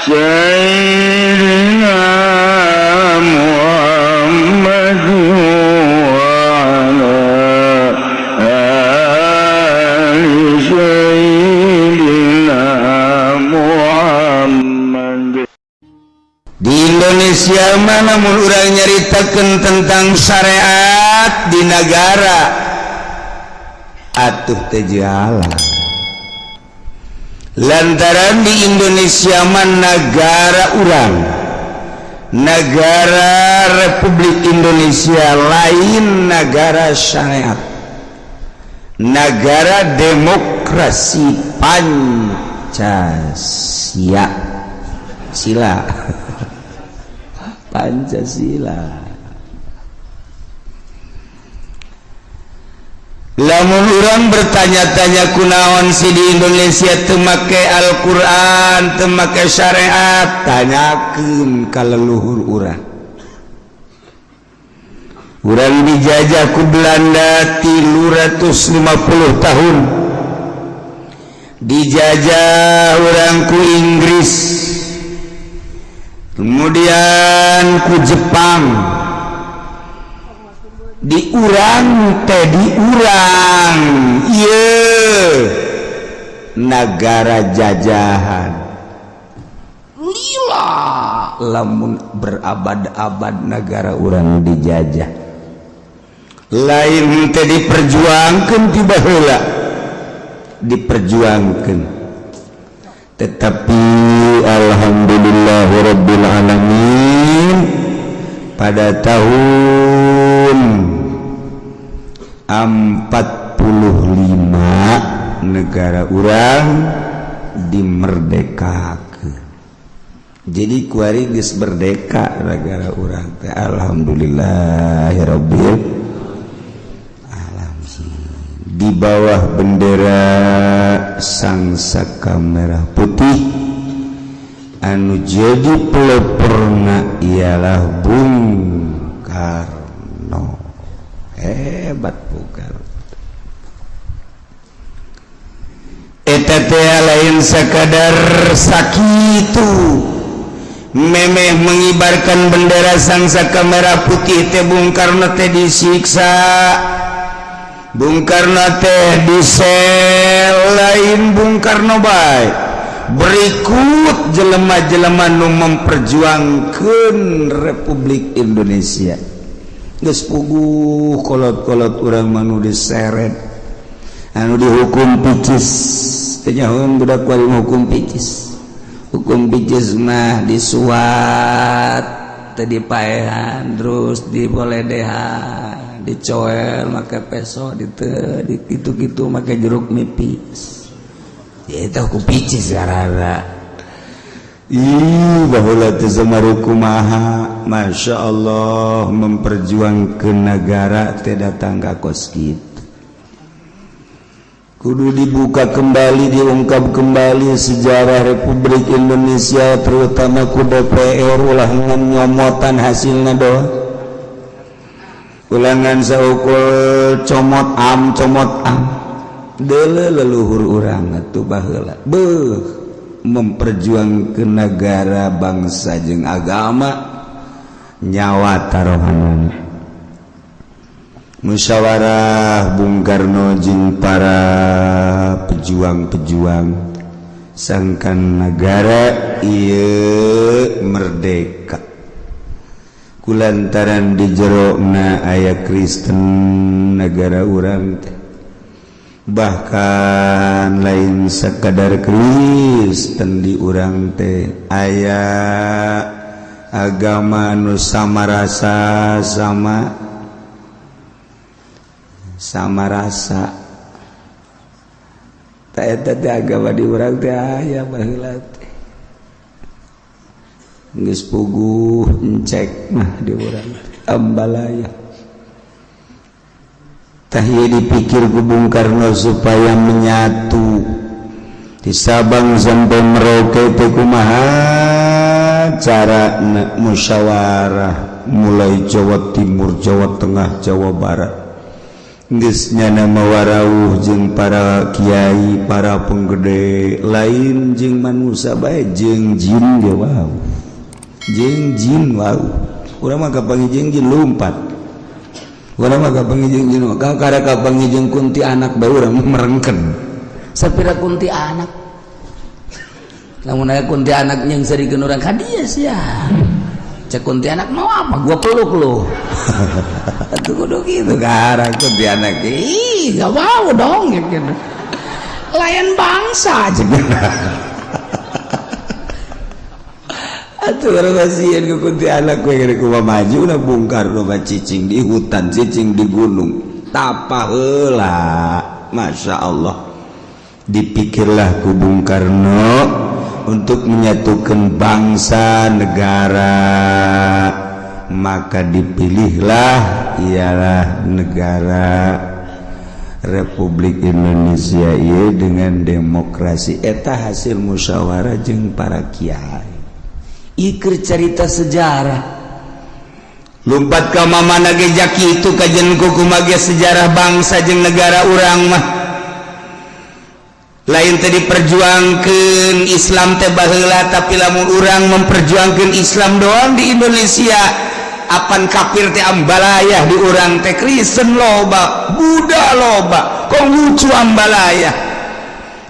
سيدنا محمد وعلى آل سيدنا محمد. Di Indonesia mana mun urang nyaritakeun tentang syariat di negara atuh teu jalan, lantaran di Indonesia mah negara urang, negara Republik Indonesia, lain negara syariat, negara demokrasi Pancasila, sila Pancasila. Lamun urang bertanya-tanya kunaon sih di Indonesia teu make Al-Quran, teu make syariat, tanyakeun ka leluhur urang. Urang dijajah ku Belanda 350 tahun, dijajah urang ku Inggris, kemudian ku Jepang. Di urang teh, di urang ieu negara jajahan lila, lamun berabad-abad negara urang dijajah, lain teh diperjuangkan ti baheula, diperjuangkan, tetapi alhamdulillahirabbil alamin pada tahun 45 negara urang dimerdekakan. Jadi kuari geus merdeka negara urang teh, alhamdulillahirabbil alamin, di bawah bendera Sang Saka Merah Putih, anu jadi peloporna ialah Bung Karno. Hebat Bung Karno. Eta teh lain sekadar sakitu memeh mengibarkan bendera Sang Saka Merah Putih teh, Bung Karno teh disiksa, Bung Karno teh disel. Lain Bung Karno bae, berikut jelema-jelema nu memperjuangkan Republik Indonesia geus puguh. Kolot-kolot urang mah nu diseret, anu dihukum picis. Teu nyahoeun budak kuari hukum picis. Hukum picis mah disuat teu dipaehan, terus diboledehan, dicoel make peso, di gitu-gitu, make jeruk nipis. Ya, itu hukum picis karena. Ih, baheula teh kumaha, Masya Allah, memperjuangkan negara teh datang ka kos kitu. Kudu dibuka kembali, diungkap kembali sejarah Republik Indonesia, terutama ku DPR. Ulah nyomotan hasilna doang, ulah ngan saukur comot am comot am. Deuleu leluhur urang atuh baheula, beuh, memperjuangkan negara, bangsa jeung agama, nyawa taruhanan. Musyawarah Bung Karno jeung para pejuang-pejuang sangkan negara ieu merdeka, kulantaran di jerona aya Kristen negara urang teh. Bahkan lain sekadar Kristen, di urang teh aya agama anu sama rasa, sama sama rasa. Tak, eta teh agama di urang teh aya baheula teh, geus puguh encek mah di urang ambalaya. Tah, dipikir ku Bung Karno supaya menyatu di Sabang sampai Merauke teh kumaha cara. Musyawarah mulai Jawa Timur, Jawa Tengah, Jawa Barat. Geus nyana mawarauh jeung para kiai, para penggede, lain jeung manusia bae, jeung jin ge wau, jeung jin wau. Urang mah kapanggih jeung jin lumpat, urang mah kapanggih jeung jin, kakara kapanggih jeung kunti anak bae urang merengken. Sapira kunti anak, lamun aya kunti anak yang serikeun urang ka dieu sia, cek kunti anak, "Mau apa? Gua peluk lu." Atuh kudu kitu karang kunti anak. Ih, gak mau dong gitu. Lain bangsa aja. Atuh urang sieun ku kunti anak we gede kumaha maju na Bung Karno mah cicing di hutan, cicing di gunung. Tapa heula. Masya Allah. Dipikirlah ku Bung Karno untuk menyatukan bangsa negara, maka dipilihlah ialah negara Republik Indonesia ieu dengan demokrasi. Eta hasil musyawarah jeung para kiai. Iker cerita sejarah. Lumpat ka mamana ge jaki itu kajen kumaha ge sejarah bangsa jeung negara urang mah lain tadi perjuangkan Islam teh baheula, tapi lamun urang memperjuangkan Islam doang di Indonesia, apan kafir teh ambalayah di urang teh. Kristen loba, Buddha loba, Konghucu ambalayah.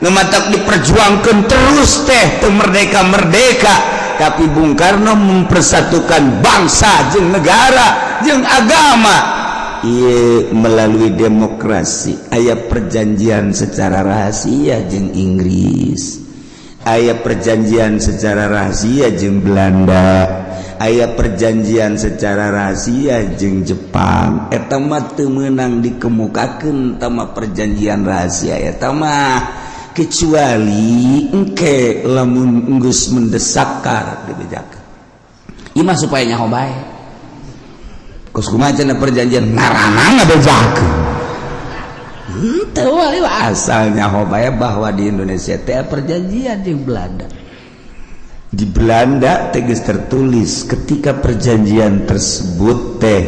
Nu matak diperjuangkan terus teh teu merdeka-merdeka. Tapi Bung Karno mempersatukan bangsa jeung negara jeung agama. Ieu melalui demokrasi. Aya perjanjian secara rahasia jeung Inggris, aya perjanjian secara rahasia jeung Belanda, aya perjanjian secara rahasia jeung Jepang. Eta mah teu meunang dikemukakeun tama perjanjian rahasia eta mah, kecuali engke lamun geus mendesak kar dibejakeun. Ieu mah supaya nyaho bae. Kos kumaha cenah perjanjian ngaranna ngabejakeun? Henteu wali. Asal nyaho bae bahwa di Indonesia teh perjanjian di Belanda. Di Belanda tegas tertulis ketika perjanjian tersebut teh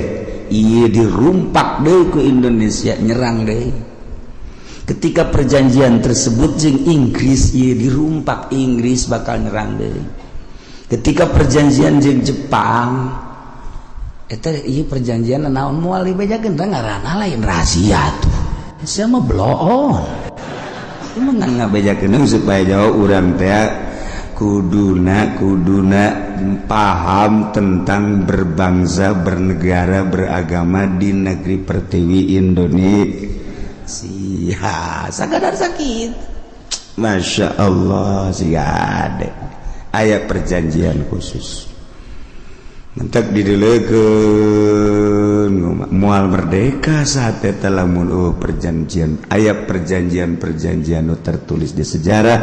iya dirumpak deui ku Indonesia, nyerang deui. Ketika perjanjian tersebut jeung Inggris ieu dirumpak, Inggris bakal nyerang deui. Ketika perjanjian jeung Jepang eta ieu perjanjian naon, moal dibejakeun teh, ngaranna lain rahasia tuh. Sia mah bloon. Emang ngabejakeun supaya jauh urang teh kuduna kuduna paham tentang berbangsa, bernegara, beragama di negeri pertiwi Indonesia. Sakadar sakit. Masya Allah sia aya perjanjian khusus mentak didelekeun moal merdeka saat eta lamun oh perjanjian. Aya perjanjian-perjanjian nu tertulis di sejarah,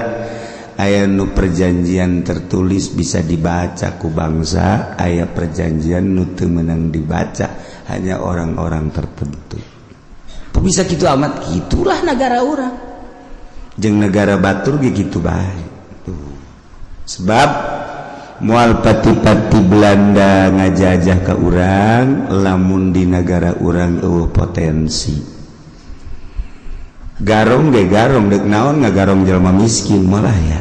aya nu perjanjian tertulis bisa dibaca ku bangsa, aya perjanjian nu teu meunang dibaca, hanya orang-orang tertentu. Kok bisa gitu amat? Gitulah negara urang. Jeung negara batur ge kitu bae tuh. Sebab moal pati-pati Belanda ngajajah ke urang lamun di negara urang eueuh potensi. Garong ge garong deuk naon ngagarong jelema miskin? Moal aya,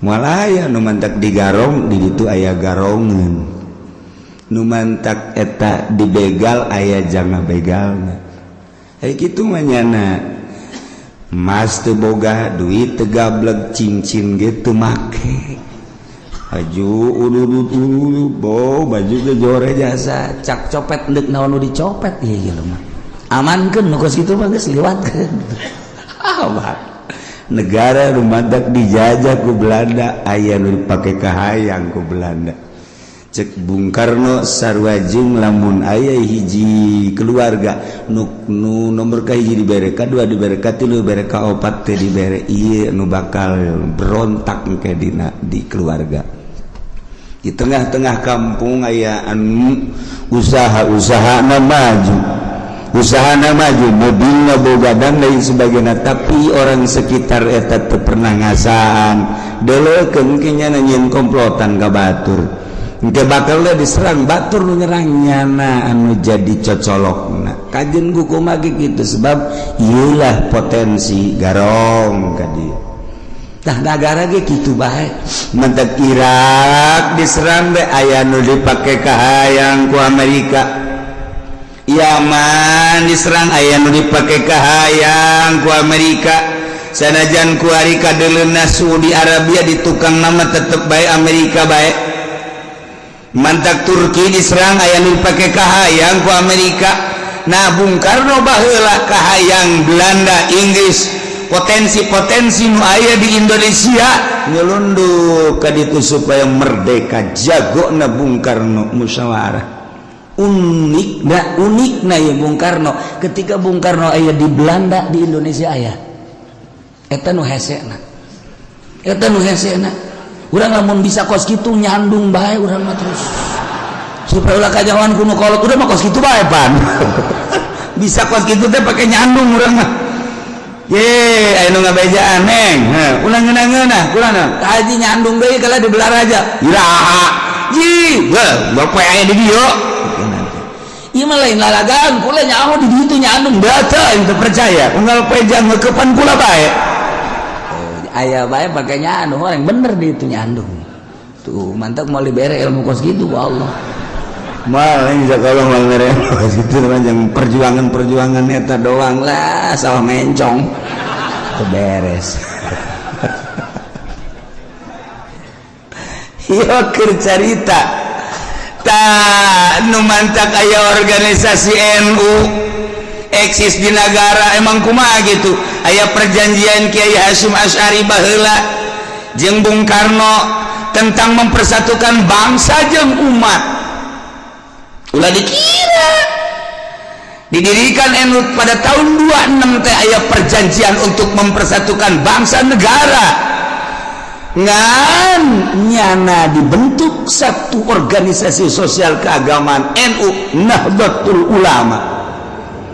moal aya. Nu mantak digarong di ditu aya garongeun, nu mantak eta dibegal aya jang begalna. Kayak kitu mah nyana emas teu boga, duit teu gableg, cincin ge teu make, baju udud udud bo baju ge jore jasa. Cak copet deuk naon nu dicopet ieu ieu mah? Amankeun nu kos kitu mah, geus liwatkeun. Ah, negara nu mantak dijajah ku Belanda, aya nu dipake kahayang ku Belanda. Cek Bung Karno sarua jeung lamun aya hiji keluarga nu, nu nomor ka hiji dibere, kadua dibere, katilu dibere, kaopat teh dibere, ieu nu bakal berontak engke dina di keluarga. Di tengah-tengah kampung aya anu usaha-usaha na maju, usahana maju, mobilna boga dan lain sebagainya, tapi orang sekitar eta teu pernah ngasaan. Deleukeun ke nyana nyieun komplotan ka batur. Engke bakal diserang batur nu nyerang nyana anu jadi cocolokna. Kajen ku kumaha kitu sebab ieulah potensi garong ka dieu. Tah nagara ge kitu bae. Mentek Irak diserang be aya nu dipake kahayang ku Amerika. Yaman diserang aya nu dipake kahayang ku Amerika. Sanajan ku ari kadeuleunna Saudi Arabia di tukang nama tetep bae Amerika bae. Mantak Turki diserang aya nu dipake kahayang ku Amerika. Nah Bung Karno baheula kahayang Belanda, Inggris, potensi-potensi nu aya di Indonesia nyelunduk ka ditu supaya merdeka. Jagona Bung Karno musyawarah. Unik nah, unik nah ya Bung Karno. Ketika Bung Karno aya di Belanda, di Indonesia aya. Eta nu hesena. Eta nu hesena. Urang lamun bisa kos kitu nyandung bae urang mah terus. Supaya ulah kanyahoan ku nu kolot, udah mah kos kitu bae pan. Bisa kos kitu teh pake nyandung urang mah. Ye, aya nu ngabejaan neng. Heuh, ulah ngeunah-ngeunah, ulah na. Haji nyandung deui kalau di belah raja. Iraha. Ji, heuh, bapak aya di dieu. Ieu mah lain lalagaan, kula nyaho di ditu nyandung. Data itu percaya, unggal peja ngeukepan kula bae. Aya bae pake nyandung, orang bener di itu nyandung. Tuh, mantap mau dibere ilmu kos gitu ku Allah. Mal ini kalau mal mere itu yang perjuangan-perjuangan eta doang lah sawah mencong. Teu beres. Ieu keur carita. Ta nu mantak aya organisasi NU eksis di negara emang kumaha gitu. Aya perjanjian Kiai Hasyim Asy'ari baheula jeung Bung Karno tentang mempersatukan bangsa jeung umat. Ulah dikira didirikan NU pada tahun 26 teh aya perjanjian untuk mempersatukan bangsa negara. Ngan nyana dibentuk satu organisasi sosial keagamaan NU Nahdlatul Ulama.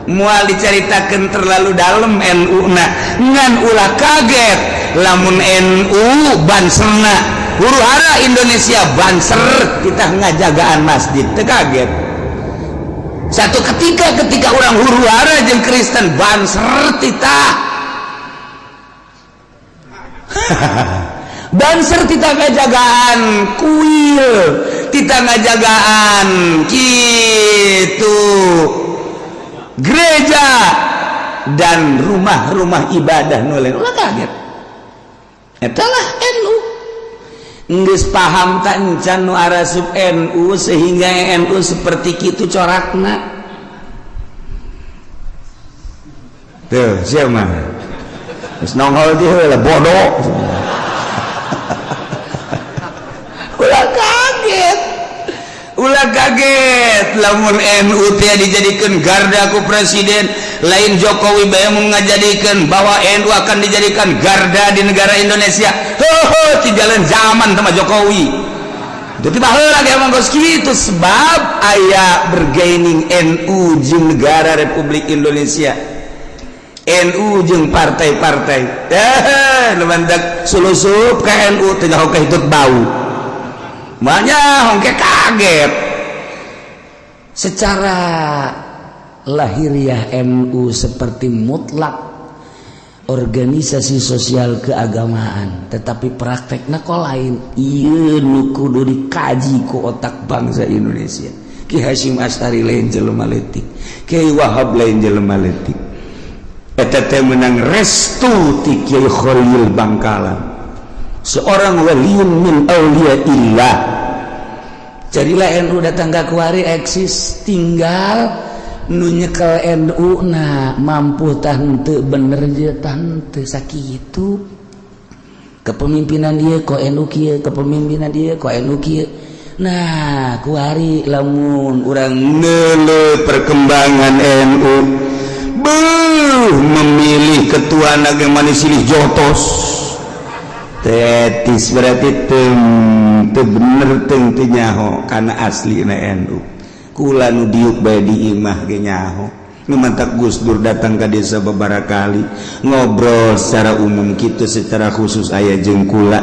Moal diceritakan terlalu dalam NU na, ngan ulah kaget lamun NU banserna huru hara Indonesia banser kita ngajagaan masjid teu kaget. Satu ketika ketika orang huru hara jeung Kristen banser titah. Banser titah ngajagaan kuil, titah ngajagaan kitu gereja dan rumah-rumah ibadah nu lain. Ulah kaget. Eta lah NU. Geus paham tak encan nu arasup NU sehingga NU seperti kitu corakna. Tuh, siapa mah? Geus nongol di heula bodoh. Ulah kaget. Ulah kaget lamun NU teh dijadikeun garda ku presiden, lain Jokowi bae mun ngajadikeun bahwa NU akan dijadikan garda di negara Indonesia. Heuh, tinggalan zaman sama Jokowi. Jadi baheula ge emang geus kitu sebab aya bergaining NU jeung negara Republik Indonesia. NU jeung partai-partai. Nu mantak sulusup ka NU teh nyaho ka hitut bau. Banyak hongke kaget. Secara lahiriah NU seperti mutlak organisasi sosial keagamaan, tetapi praktekna kok lain. Ieu nu kudu dikaji ku otak bangsa Indonesia. Ki Hasyim Asy'ari lain jelema leutik, Kiai Wahab lain jelema leutik. Eta teh menang restu ti Kiai Khalil Bangkalan, seorang waliun min auliyaillah. Jadilah NU datang ke kuari eksis, tinggal nu nyekel NU na mampu tante bener je tante sakitu kepemimpinan dia kok NU kieu, kepemimpinan dia kok NU kieu. Nah kuari lamun urang neuleuh perkembangan NU beuh memilih ketua naga manis silih jotos tetis berarti teu bener teu nyaho kana aslina NU. Kula nu diuk bae di imah ge nyaho. Nu mantak Gus Dur datang ka desa beberapa kali ngobrol secara umum kitu, secara khusus aya jeung kula.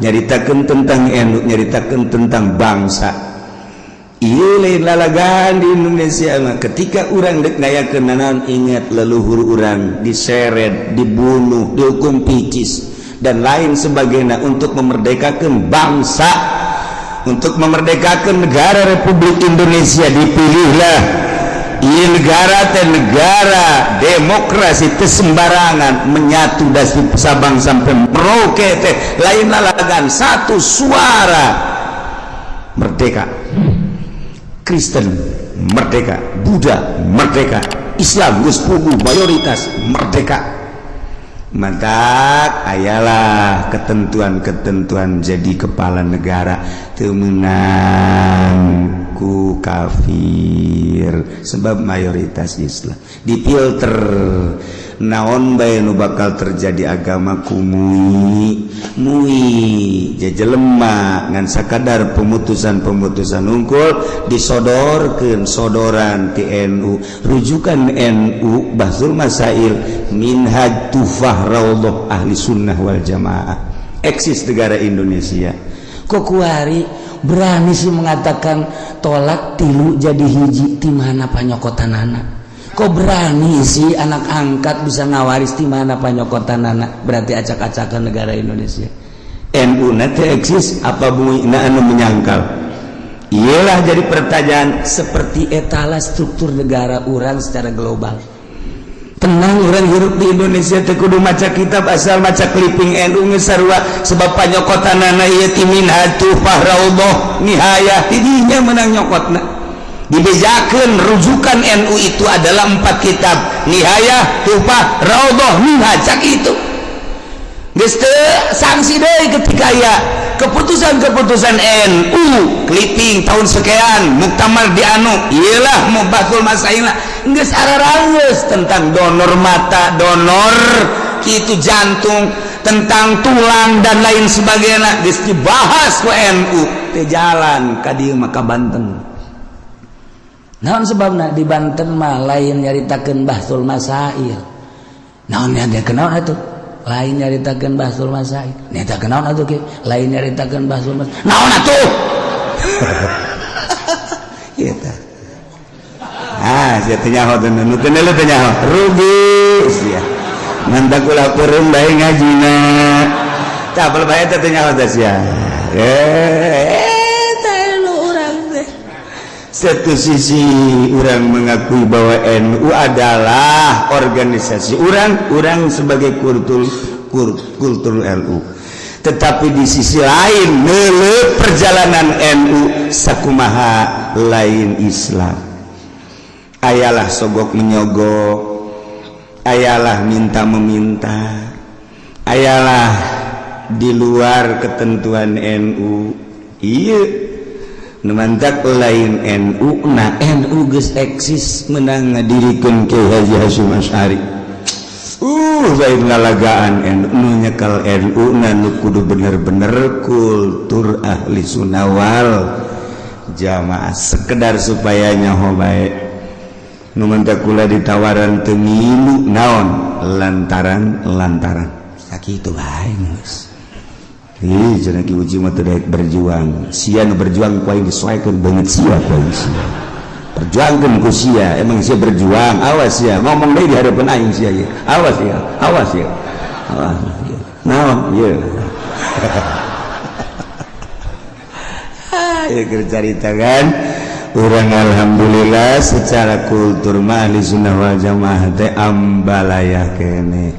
Nyaritakeun tentang NU, nyaritakeun tentang bangsa. Ieu lain lalagaan di Indonesia mah. Ketika urang dek ngayakeun nanaon, ingat leluhur urang diseret, dibunuh, dihukum picis, dan lain sebagainya untuk memerdekakan bangsa, untuk memerdekakan negara Republik Indonesia. Dipilihlah ieu negara teh negara demokrasi, teu sembarangan menyatu dari Sabang sampai Merauke teh lain lalagan. Satu suara, merdeka. Kristen merdeka, Buddha merdeka, Islam geus puguh mayoritas merdeka. Mantap, ayalah ketentuan-ketentuan jadi kepala negara teu meunang ku kafir sebab mayoritas Islam. Difilter naon bae nu bakal terjadi, agama ku MUI, MUI jelema ngan sakadar pemutusan-pemutusan unggul disodorkeun, sodoran ti NU, rujukan NU, Bahtsul Masail, Minhaj, Tuhfah, Raudhah, Ahli Sunnah wal Jamaah, eksis negara Indonesia. Kok kuari berani sih mengatakan talak tilu jadi hiji? Di mana panyokotanana? Kok berani sih anak angkat bisa ngawaris? Di mana panyokotanana? Berarti acak-acakan negara Indonesia. NU nanti eksis apa MUI anu menyangkal? Iyalah, jadi pertanyaan. Seperti etalah struktur negara urang secara global. Tenang, urang hirup di Indonesia teu kudu maca kitab, asal maca clipping NU geus sarua, sebab panyokotanana ieu ti Minhaj, Tuhfah, Raudhah, Nihayah. Tidinya menang nyokotna, dibejakeun rujukan NU itu adalah empat kitab, Nihayah, Tuhfah, Raudhah, Minhaj. Cak itu geus teu sanksi deui ketika ya keputusan-keputusan NU clipping tahun sekian, muktamar di anu, iyalah mau Bahtsul Masail geus araranggeus tentang donor mata, donor itu jantung, tentang tulang, dan lain sebagainya, geus dibahas ku NU teh jalan ka dieu mah, ka Banten. Naon sebabna di Banten mah lain nyaritakeun Bahtsul Masail? Naon yang dia kenal atuh? Lain nyaritakeun Bahtsul Masail. Nyaritakeun naon atuh ke? Lain nyaritakeun Bahtsul Masail. Naon atuh? Eta. Ah, sia teu nyaho teh, nu teu teu nyaho. Rugi sia. Mantak ulah peureum bae ngajina. Tah, apal bae teh teu nyaho teh sia. Eh, teh nu urang teh. Satu sisi urang mengakui bahwa NU adalah organisasi urang, urang sebagai kultur kultur NU. Tetapi di sisi lain neuleuh perjalanan NU sakumaha lain Islam. Ayalah sogok menyogok, ayalah minta meminta, ayalah di luar ketentuan NU. Iya, mantak lain NU. Nah, NU geus eksis menang ngadirikeun Kiai Haji Hasyim Asy'ari. Lain lalagaan. NU nu nyekel NU na nu kudu bener-bener kultur Ahli Sunnah wal Jamaah, sekedar supaya nyaho bae. Nu mantak kula ditawaran teu ngilu, naon lantaran lantaran sakitu bae geus. Ih, cenah Ki Uji mah teu daek berjuang. Sia nu berjuang ku aing disoekeun beungeut sia ku aing sia. Perjuangkeun ku sia, emang sia berjuang. Awas sia, ngomong deui di hadapan aing sia ieu. Awas ya, awas ya. Awas. Naon ieu? Ah, ieu keur carita kan. Urang alhamdulillah secara kultur mah Ahli Sunnah wal Jamaah teh ambalaya kene.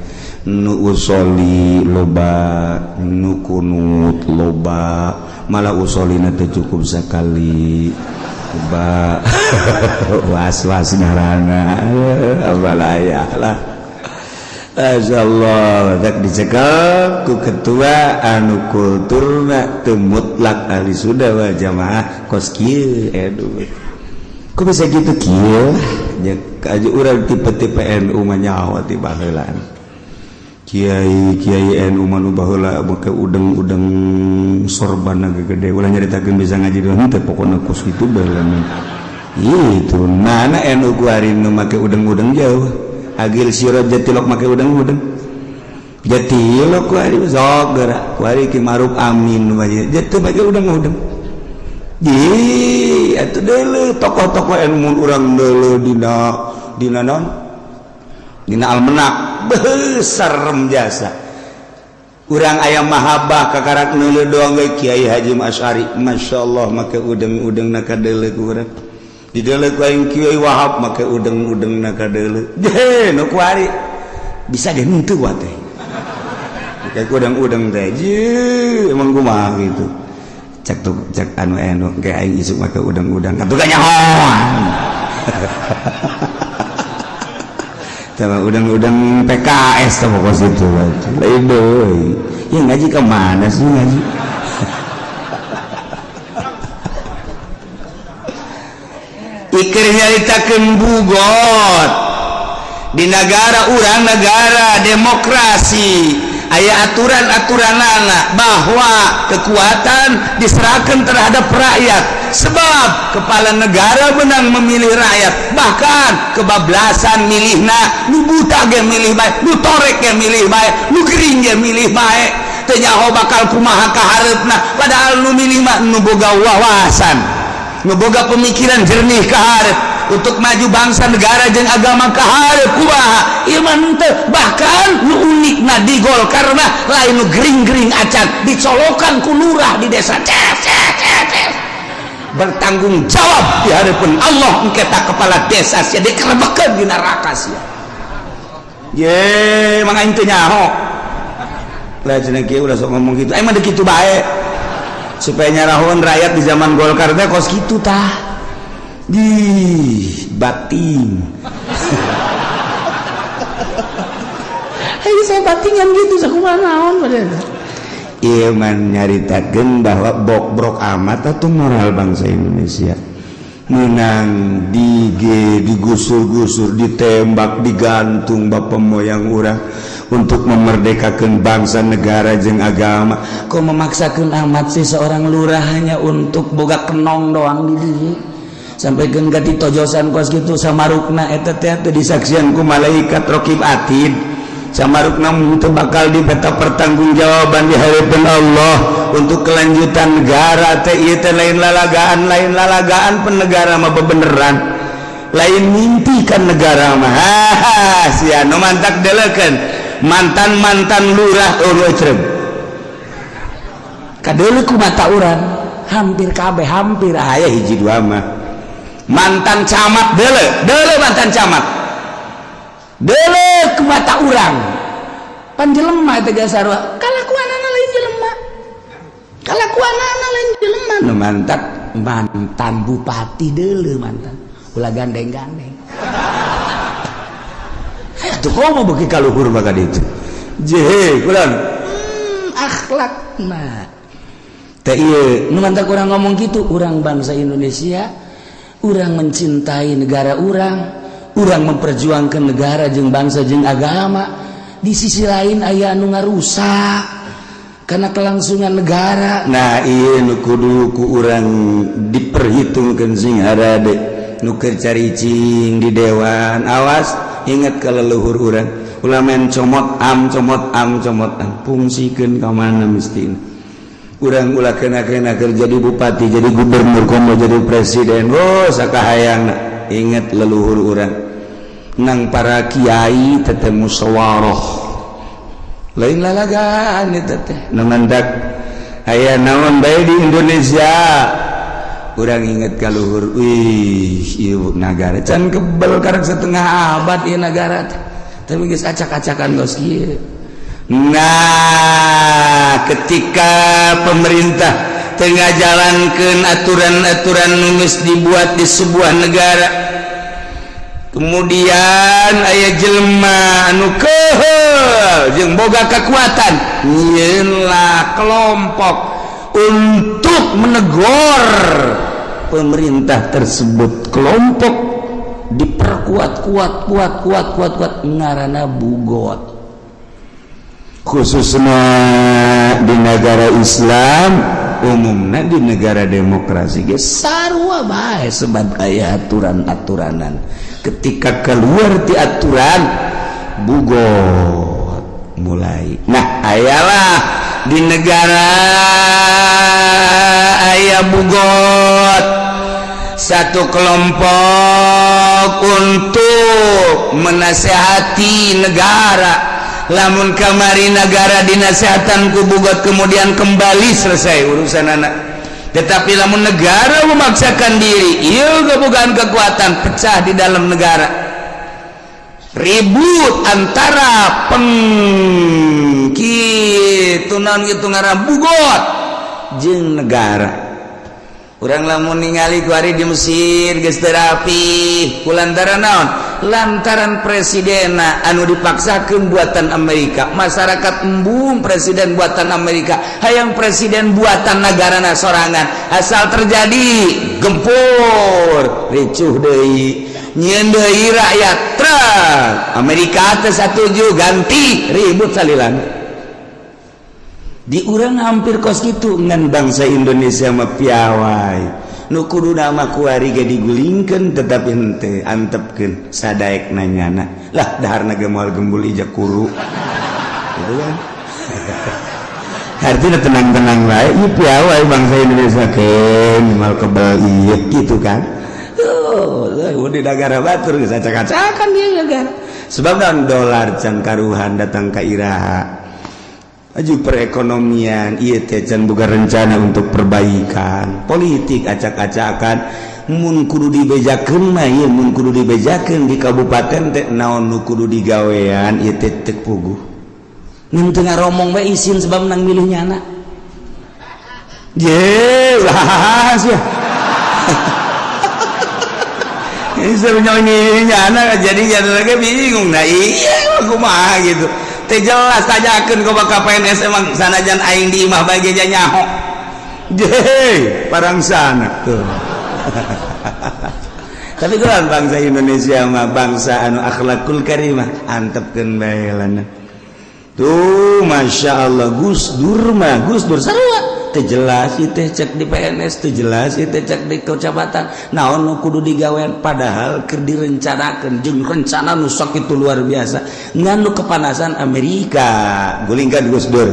Nu usoli loba, nu kunut loba, malah usolina teh cukup sekali loba, was-was ngaranna ambalaya lah. Allah tak dicekel ku ketua anu kulturna teu mutlak Ahli Sunnah wal Jamaah kos kieu. Aduh, kok bisa gitu kieu nya? Aja urang tipe-tipe NU mah nyawa ti baheula. Kiai Kiai NU mah nu baheula make udeng-udeng, sorban gede, ulah nyaritakeun bisa ngaji doang teh, pokona kos kitu baheula. Itu mana NU ku hari nu make udeng-udeng jauh. Agil Siroj Jatilok make udeng-udeng. Jadi lo kuari sok gerak kuari Ki Maruf Amin bae jatuh bae udang-udang. Di atuh deuleu tokoh-tokoh anu urang deuleu dina dina naon dina almenak besar jasa urang aya mahabbah kakarak neuleu doang ge Kiai Haji Asy'ari, masyaallah, make udeng-udeng na kadeuleu ku urang, dideuleu ku aing Kiai Wahab, make udeng-udeng na kadeuleu. Je nu kuari bisa ge henteu wa teh kayak udeng-udeng teh. Je emang kumaha gitu, cek tuh, cek anu anu kayak aing isuk make udeng-udeng atuh kanyahoan. Coba udang-udang PKS tuh pokok situ lain deui. Ya ngaji ke mana sih ngaji? Ikir nyaritakeun bugot di negara urang, negara demokrasi, aya aturan-aturanana bahwa kekuatan diserahkan terhadap rakyat, sebab kepala negara menang memilih rakyat. Bahkan kebablasan milihna, nu buta ge milih bae, nu torek ge milih bae, nu gering ge milih bae, teu nyaho bakal kumaha kahareupna. Padahal nu milih mah nu boga wawasan, nu boga pemikiran jernih kaharep untuk maju bangsa, negara jeung agama kaharep kumaha. Ieu mah henteu. Bahkan nu unikna di Golkar mah lain nu gering-gering acan, dicolokan ku lurah di desa, cek cek cek cek, bertanggung jawab di hadapan Allah engke tak kepala desa sia dikerebekeun di neraka sia. Ye mang aing teu nyaho lah cenah kieu, ulah sok ngomong kitu. Aing mah deuk kitu bae supaya nyarahun rakyat di zaman Golkar teh kos kitu tah di batin. Hei, saya batingan gitu sakumaha naon padahal. Ieu mah nyaritakeun bahwa bokbrok amat atuh moral bangsa Indonesia. Menang dige digusur-gusur, ditembak, digantung bapak moyang urang untuk memerdekakan bangsa, negara jeung agama. Kok memaksakan amat sih seorang lurah hanya untuk boga kenong doang di dieu? Sampai ganti tojosan kos gitu samarukna eta teh teu disaksian ku malaikat raqib atid, samarukna teu bakal dibeta pertanggungjawaban di hadapan Allah untuk kelanjutan negara teh. Ieu teh lain lalagaan, lain lalagaan, penegara mah bebeneran, lain mimpi kan negara mah. Haha sia nu mantak deleukeun mantan-mantan lurah eueuh ecreg kadeuleu ku mata urang hampir kabeh, hampir aya hiji dua mah mantan camat deuleu deuleu, mantan camat deuleu ku mata urang pan jelema eta ge sarua kalakuanana lain jelema, kalakuanana lain jelema. Nu mantak mantan bupati deuleu, mantan ulah gandeng-gandeng. Atuh komo beuki ka luhur maka ditu je kulan akhlakna teh ieu nu mantak urang ngomong gitu. Urang bangsa Indonesia, urang mencintai negara urang, urang memperjuangkan negara jeung bangsa jeung agama. Di sisi lain aya anu ngarusak karena kelangsungan negara. Nah ieu nu kudu ku urang diperhitungkeun sing harade nu keur caricing di dewan. Awas, ingat ke leluhur urang, ulah main comot am comot am comot am, fungsikeun ka mana mistina. Urang ulah kena-kena keur jadi bupati, jadi gubernur, komo jadi presiden. Oh sakahayangna, ingat leluhur urang nang para kiai teteh musyawarah, lain lalagaan eta teh. Nu mantak aya naon bae di Indonesia urang inget ka luhur. Wih, ieu nagara can kebel karek setengah abad ieu nagara teh, tapi geus acak-acakan geus kieu. Nah ketika pemerintah tengah jalankan aturan-aturan geus dibuat di sebuah negara, kemudian aya jelema anu keheul jeung boga kekuatan, nyieunlah kelompok untuk menegur pemerintah tersebut. Kelompok diperkuat kuat kuat kuat kuat kuat ngaranna bugot. Khususnya di negara Islam, umumnya di negara demokrasi ge sarua bae, sebab aya aturan-aturanan. Ketika keluar di aturan, bugot. Mulai, nah, ayalah di negara aya bughot, satu kelompok untuk menasehati negara. Lamun kamari negara dinasehatan ku bughot, kemudian kembali, selesai urusan anak. Tetapi lamun negara memaksakan diri, iya, kebogaan kekuatan, pecah di dalam negara, ribut antara peng kitu, naon gitu ngaran, bughot jeung negara. Urang lamun ningali kuari di Mesir geus teu rapi ku lantaran naon? Lantaran presiden anu dipaksakeun buatan Amerika. Masyarakat embung presiden buatan Amerika, hayang presiden buatan negara sorangan. Asal terjadi gempur, ricuh deui, nyieun deui rakyat truk Amerika teh satuju, ganti, ribut salilan. Di urang hampir kos gitu, ngan bangsa Indonesia mah piawai. Nu kuduna mah kuari ge digulingkeun, tetapi henteu, antepkeun sadaek nanyana lah, daharna ge moal gembul ija kuru gitu kan. Artinya tenang-tenang bae. Ieu piawai bangsa Indonesia, keun moal kebal ieu gitu kan. Oh, di negara batur geus acak-acakan dia negara. Sebab dan dolar can karuhan datang ka iraha, maju perekonomian ieu teh can boga rencana untuk perbaikan politik, acak-acakan. Mun kudu dibejakeun mah ieu, mun kudu dibejakeun di kabupaten teh naon nu kudu digawean ieu teh teu puguh. Ngan teu ngaromong bae, isin, sebab menang milih nyana. Ye, bahas ya. Ini serunya ini nyana jadi nyana lagi bingung. Nah, iya, kumaha gitu. Teh jelas, tanyakeun ke bakal PNS, emang sanajan aing di imah bae ge nyaho. Je, parang sana tuh. Tapi kan bangsa Indonesia mah bangsa anu akhlakul karimah, antepkeun bae lana. Tuh, Masya Allah, Gus Dur mah, Gus Dur sarua teu jelas ieu teh cek di PNS, teu jelas ieu teh cek di kecamatan naon nu kudu digawean, padahal keur direncanakeun jeung rencana nu sakitu luar biasa. Ngan nu kepanasan Amerika, gulingkan Gus Dur.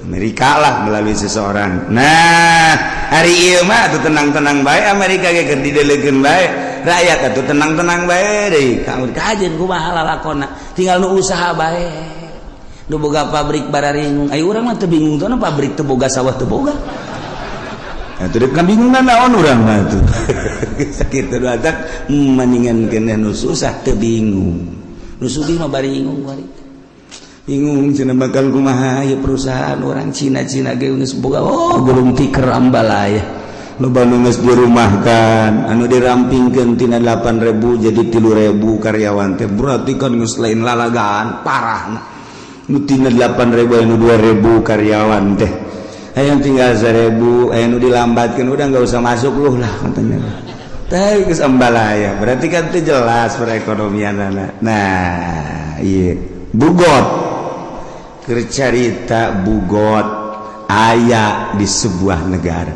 Amerika lah melalui seseorang. Nah, hari ieu mah atuh tenang-tenang bae, Amerika ge keur didelegeun bae, rakyat atuh tenang-tenang bae deui. Kajeun kumaha lalakonna, tinggal nu usaha bae, nu boga pabrik bararingung. Ayo, urang mah teu bingung tuh, pabrik teu boga, sawah teu boga. Atuh dek kabingungan naon urang mah tuh. Sakitu atak mendingan keneh nu susah teu bingung. Nu sugih mah baringung bari. Bingung cenah bakal kumaha ieu perusahaan orang Cina-Cina ge geus boga. Oh, gulung tikar ambalaya. Loba nu geus dirumahkan, anu dirampingkeun tina 8000 jadi 3000 karyawan teh, berarti kan geus lain lalagaan parah. Nu tina 8000 anu 2000 karyawan teh aya tinggal 1000, aya nu dilambatkeun, udah nggak usah masuk lu lah katanya teh, geus ambalaya. Berarti kan itu jelas perekonomian. Nah, iya, bughot, keur carita bughot aya di sebuah negara.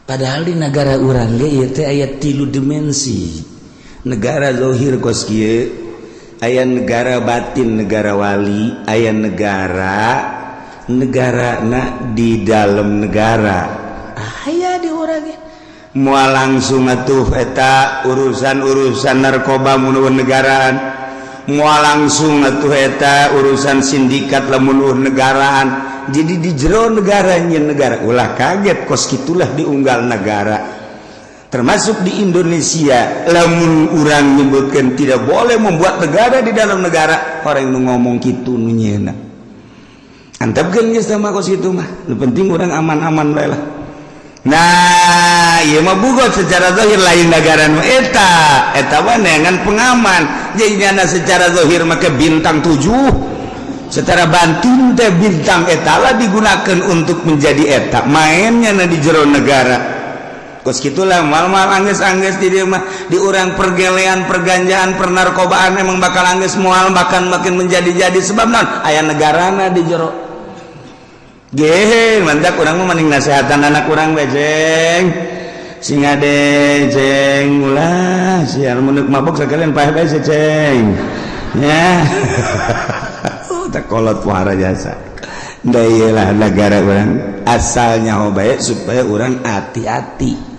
Padahal di negara urang ge ieu teh aya tilu dimensi. Negara zohir kos kieu, aya negara batin, negara wali, aya negara negara na di dalam negara. Aya di urang ge. Moal langsung atuh eta urusan-urusan narkoba mun negaraan, moal langsung atuh eta urusan sindikat lamun negaraan. Jadi di jero negaranya negara, ulah kaget, kos kitulah diunggal negara, termasuk di Indonesia. Lamun urang menyebutkan tidak boleh membuat negara di dalam negara, orang nu ngomong gitu nu nyeuna, antepkeun geus sama kos kitu mah. Nu penting urang aman-aman bae lah. Nah, ieu mah bughot secara zahir lain negara nu eta, eta mah neangan pengaman. Jadi nyana secara zahir make bintang 7, secara batin teh bintang eta lah digunakan untuk menjadi eta mainnya na di jero negara. Kos gitulah, mal-mal angges-angges di dia mah. Di urang pergelean, perganjaan, pernarkobaan emang bakal angges moal, bahkan makin menjadi-jadi. Sebab naon? Aya negarana di jero ge. Mantap, urang mah mending nasehatan anak urang bae, jeng, sing ade, jeng, ulah sial mun mabok sekalian paeh bae, ceng ya. Tak kolot pohara jasa. Lah, negara urang asalnya baik supaya urang hati-hati.